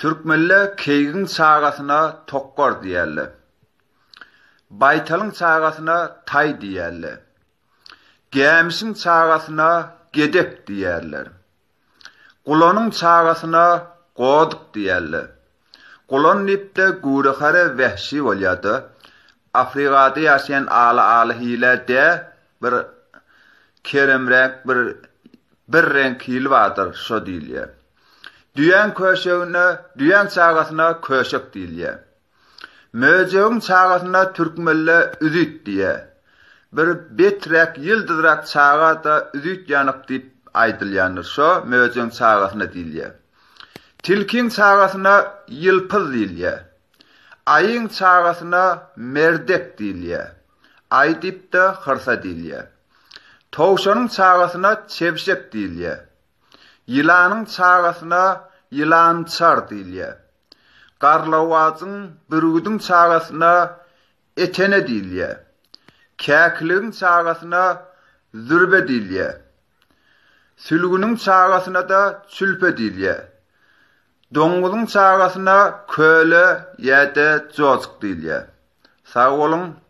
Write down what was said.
Türkmenler keýigiň çagasyna tokgar diýýärler. Baýtalyň çagasyna taý diýýärler. Gämişiň çagasyna gedek diýýärler. Gulanyň çagasyna goduk diýýärler. Gulan diýip-de gürehara wähşi bolýar-da. Afrigada ýaşaýan ala-ala hile dä bir keremräk bir bir reňk hili bardyr, şo diýilýär. Düýäň köşegine, düýäň çagasyna köşek diýilýär. Möjegiň çagasyna türkmenler üzüt diýýär. Bir beträk, ýyldyzrak çaga-da üzüt ýanyk diýip aýdylýandyr. Şo möjegiň çagasyna diýilýär. Tilkiň çagasyna ýylpyz diýilýär. Aýyň çagasyna merdek diýilýär. Aý diýip-de hyrsa diýilýär. Towşanyň çagasyna çebşek diýilýär. Ýylanyň çagasyna ýylançar diýilýär. Garlawajyň, bürgüdiň çagasyna etene diýilýär. Käkiligiň çagasyna zürbe diýilýär. Sülgüniň çagasyna-da çülpe diýilýär. Doňňuzyň çagasyna köle ýa-da jojuk diýilýär. Sag boluň!